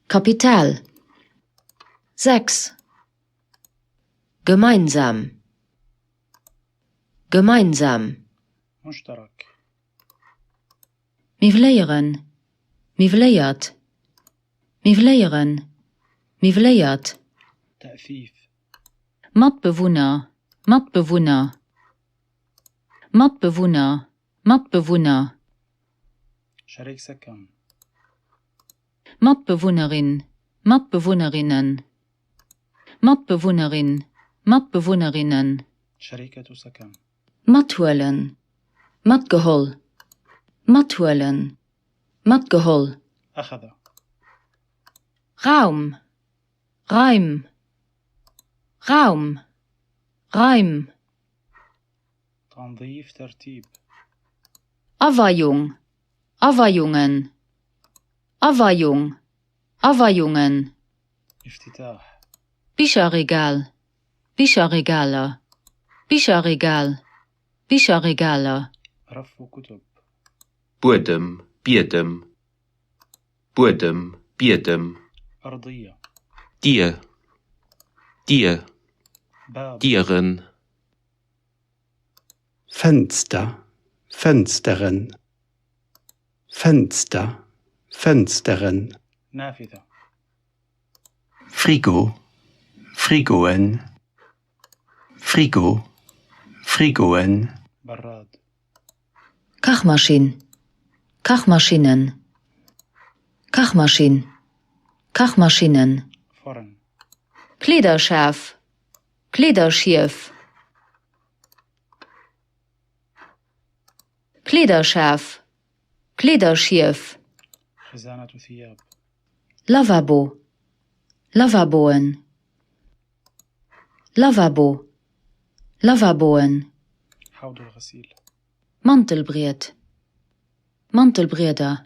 Kapital. 6. Gemeinsam. Gemeinsam. مشترك. Miwweléieren, miwweléiert, miwweléieren, miwweléiert. تأثيث. Matbewunner, Matbewunner, Matbewunner, Matbewunner. شريك سكن. Matbewunnerin, Matbewunnerinnen, Matbewunnerin, Matbewunnerinnen. شريكة سكن. Mathuelen, matgeholl, mathuelen, matgeholl. أخذ. Raum, Raim, Raum, Raim. تنظيف ترتيب. Aweiung, Aweiungen, Aweiung, Aweiungen. افتتاح. Bicherregal, Bicherregaler, Bicherregal, Bicherregaler. رف كتب. Buedem, Biedem, Buedem, Biedem. أرضية. Dier, Dier, باب. Dieren. Fenster, Fensteren, Fenster, Fensteren. نافذة. Frigo, Frigoen, Frigo, Frigoen. براد. Kachmaschinn, Kachmaschinnen, Kachmaschinn, Kachmaschinnen. فرن. Kleederschaf, Kleederschierf. Kleederschaf, Kleederschierf. خزانة ثياب. Lavabo, Lavaboen, Lavabo, Lavaboen. حوض الغسيل. Mantelbriet, Mantelbrieder,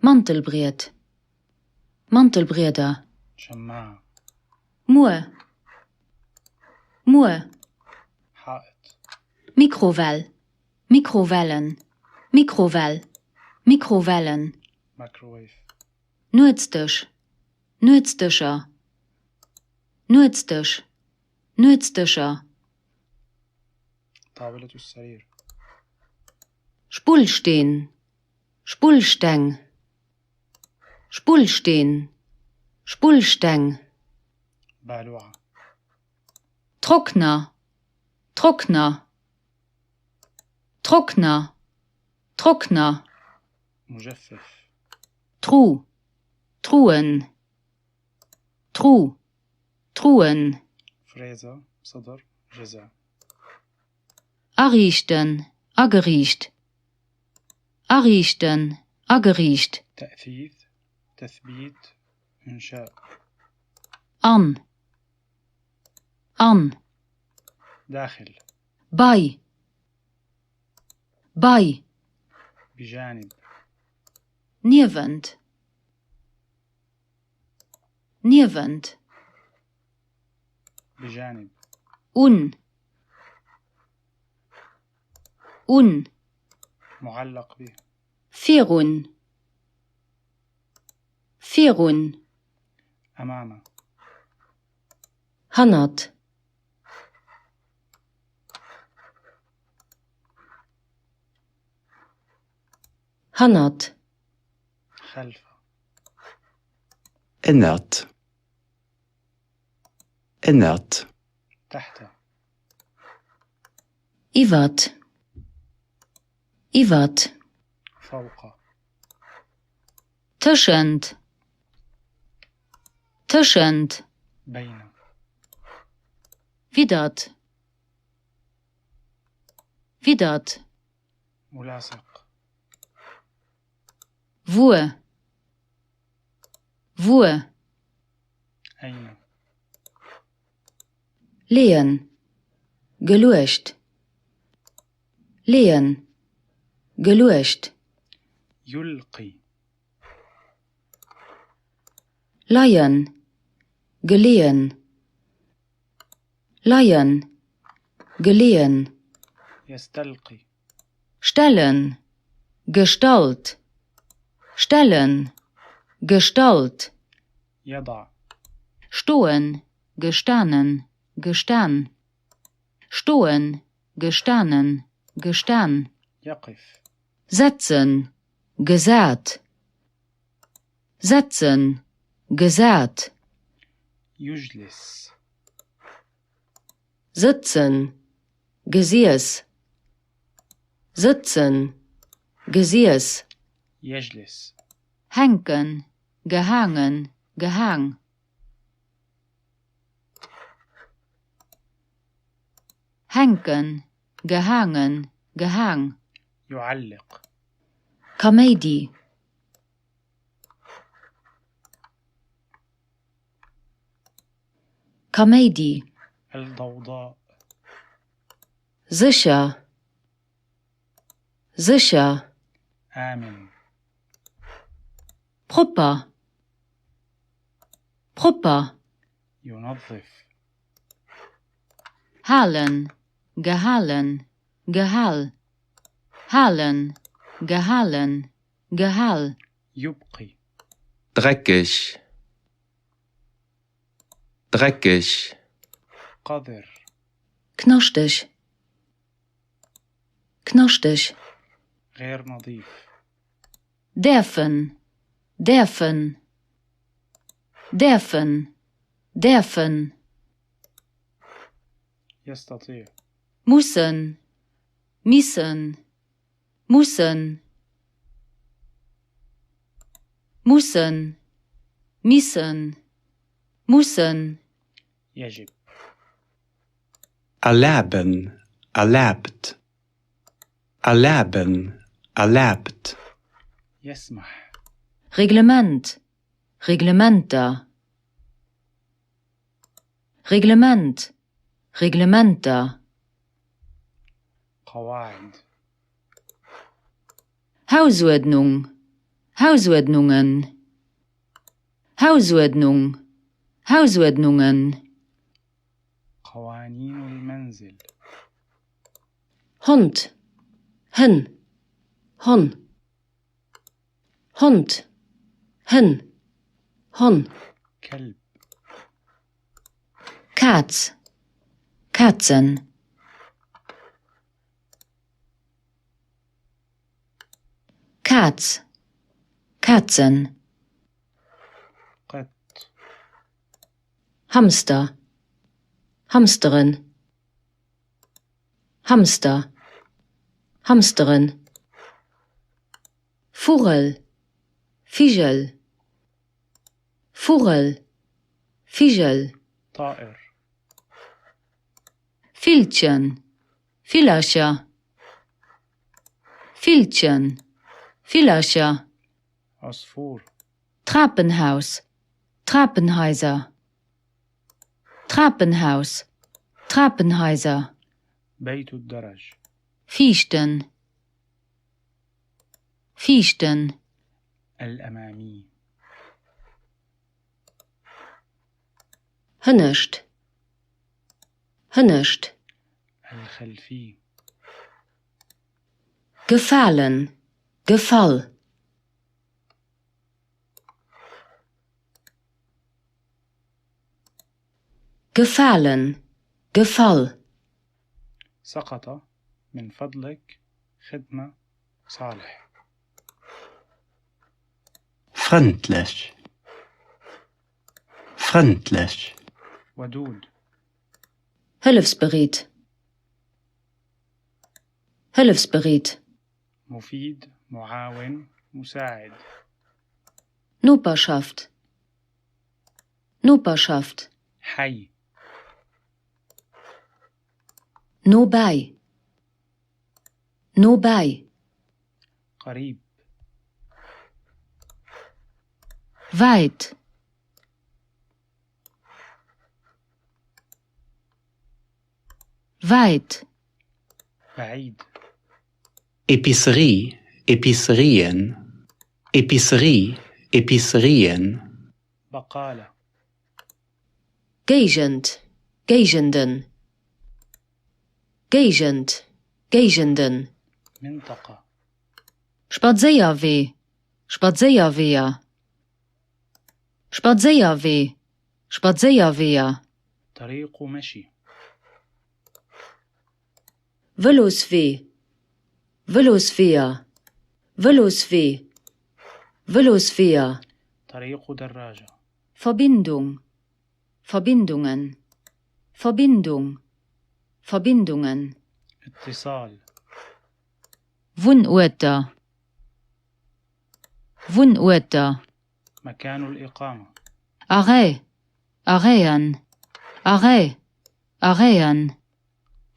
Mantelbriet, Mantelbrieder. شماعة. Muer, Muer. حائط. Mikrowell, Mikrowellen, Mikrowell, Mikrowellen. مايكروويف. Nuetsdësch, Nuetsdëscher, Nuetsdësch, Nuetsdëscher. طاولة السرير. Spullsteen, Spullsteng, Spullsteen, Spullsteng. بالوعة. Trockner, Trockner, Trockner, Trockner. مجفف. Truh, Truhen, Truh, Truhen. فريزة. صدر. جزع. Ariichten, ageriicht, ariichten, ageriicht. تأثيث. تثبيت. إنشاء. An, an. داخل. Bei, bei. بجانب. Niewent, niewent. بجانب. Un, un. معلق به. Virun, virun. أمام. Hannert. Hannert. خلف. Ënnert, ënnert. تحت. Iwwert, iwwert. فوق. Tëschent, tëschent. بين. Widdert, widdert. ملاصق. Wuer, wuer. أين. Leeën, geluecht, leeën, geluecht. يلقي. Leien, geleeën, leien, geleeën. يستلقي. Stellen, gestallt, stellen, Gestallt. يضع. Stoen, gestanen, gestan. Stoen, gestanen, gestan. يقف. Setzen, gesat. Setzen, gesat. يجلس. Sëtzen, gesiess. Sëtzen, gesiess. يجلس. Hänken, gehaangen, gehaang. Hänken, gehaangen, gehaang. يعلق. Kaméidi. Kaméidi. الضوضاء. Sécher, sécher. آمن. Propper, propper. ينظف. Halen, gehalen, gehal. Halen, gehalen, gehal. يبقي. Dreckeg. Dreckeg. قذر. Knaschteg, knaschteg. غير نظيف. Däerfen, däerfen, däerfen, däerfen. يستطيع. Mussen, missen, mussen. Mussen, missen, mussen. يجب. Erlaben, erlaabt. Erlaben, erlaabt. يسمح. Reglement, Reglementer. Reglement, Reglementer. قواعد. Hausuerdnung, Hausuerdnungen. Hausuerdnung, Hausuerdnungen. قوانين المنزل. Hond, Hënn, Honn. Hond, Hënn, Honn. كلب. Kaz, Kazen. Kaz, Kazen. قط. Hamster, Hamsteren. Hamster, Hamsteren. Vugel, Vigel. Vugel, Vigel. طائر. Villchen, Villercher. Villchen, Villercher. عصفور. Trapenhaus, Trapenhaiser. Trapenhaus, Trapenhaiser. بيت الدرج. Viischten, viischten. الأمامي. Hënnescht, hënnescht. الخلفي. Gefalen, gefall. Gefalen, gefall. سقط. من فضلك. خدمة. صالح. Frëndlech, frëndlech. ودود. Hëllefsbereet, hëllefsbereet. مفيد. معاون. مساعد. Noperschaft, Noperschaft. حي. Nobäi, nobäi. قريب. Wäit. Wäit. بعيد. Epicerie, Epicerien, Epicerie, Epicerien. بقالة. Géigend, Géigenden. Géigend, Géigenden. منطقة. Spadséierwee, Spadséierweeër. Spadséierwee, Spadséierweeër. طريق مشي. Vëloswee, Vëlosweeër, Vëloswee, Vëlosweeër. طريق دراجة. Verbindung, Verbindungen, Verbindung, Verbindungen. اتصال. Wunnuerter, Wunnuerter. مكان الإقامة. Arrêt, Arrêten, Arrêt, Arrêten.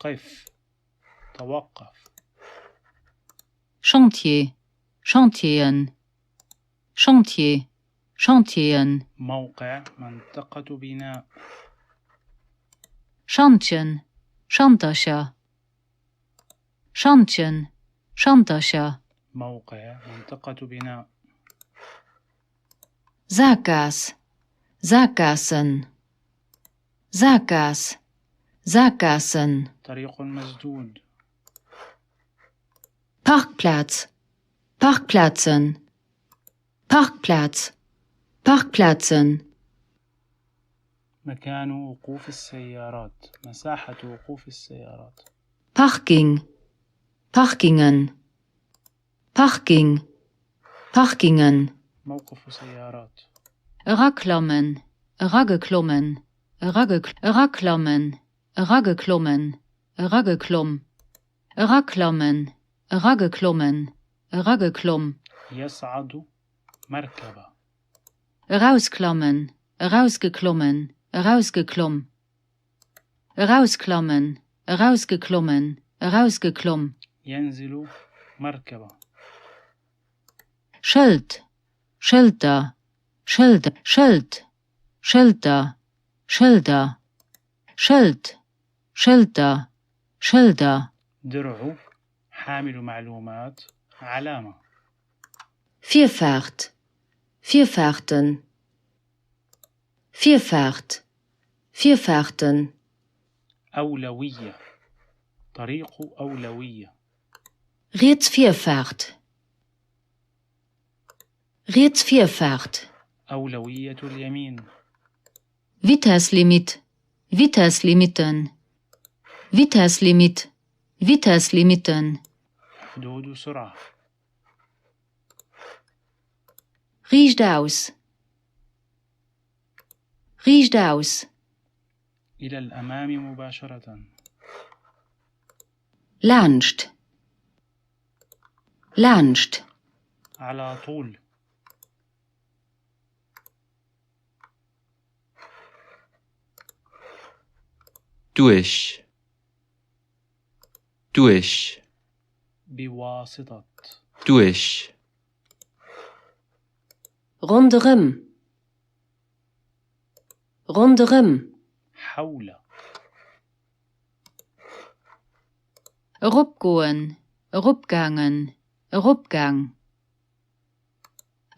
قف، توقف. Chantier, Chantieren, Chantier, Chantieren. موقع، منطقة بناء. Schantjen, Schantercher, Schantjen, Schantercher. موقع، منطقة بناء. Saakgaass, Saakgaassen, Saakgaass, Saakgaassen. طريق مسدود. Parkplaz, Parkplazen, Parkplaz, Parkplazen. مكان وقوف السيارات، مساحة وقوف السيارات. Parking, Parkingen, Parking, Parkingen. موقف سيارات. Eraklammen, erageklommen, eragek eraklammen, erageklommen, erageklomm, eraklammen, erageklommen, erageklomm. يصعد مركبة. Erausklammen, erausgeklommen, erausgeklomm. Erausklammen, erausgeklommen, erausgeklomm. ينزل مركبة. Schëld, Schëlder, Schëlder, Schëld, Schëlder, Schëlder, Schëld, Schëlder, Schëlder. درع، حامل معلومات، علامة. Virfaart, Virfaarten, Virfaart, Virfaarten. أولوية، طريق أولوية. Riets Virfaart, riets Virfaart. أولوية اليمين. Vitesslimit, Vitesslimitten, Vitesslimit, Vitesslimitten. حدود سرعة. Riichtaus, riichtaus. إلى الأمام مباشرة. Laanscht, laanscht. على طول. Duerch, duerch. بواسطة. Duerch. Ronderëm, ronderëm. حول. Eropgoen, eropgaangen, eropgaang.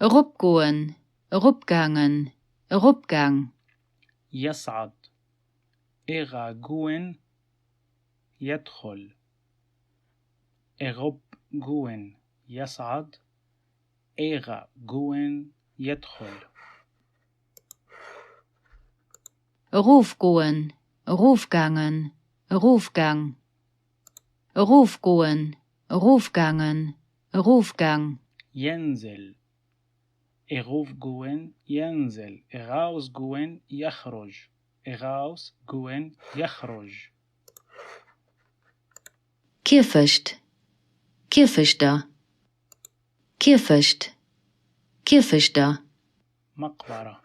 Eropgoen, eropgaangen, eropgaang. يصعد. إغاغوين يدخل. إغوبغوين يصعد. إغاغوين يدخل. Erofgoen, erofgaangen, erofgaang. Erofgoen, erofgaangen, erofgaang. ينزل. إغوفغوين ينزل. إغاوسغوين يخرج. إغاوسغوين يخرج. Kierfecht, Kierfechter, Kierfecht, Kierfechter. مقبرة.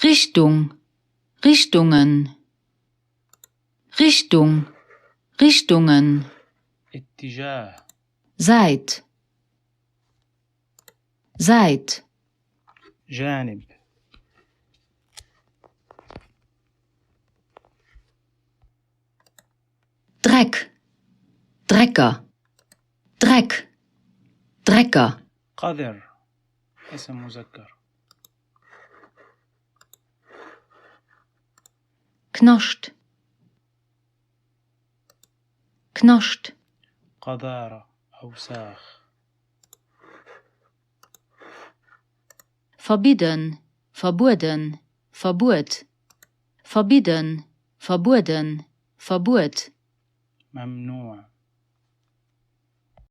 Richtung, Richtungen, Richtung, Richtungen. اتجاه. Säit, Säit. جانب. Dreck, Drecker, Dreck, Drecker. قذر، اسم مذكر. Knascht, Knascht. قذارة، أوساخ. Verbidden, verbueden, Verbuet. Verbidden, verbueden, Verbuet. ممنوع.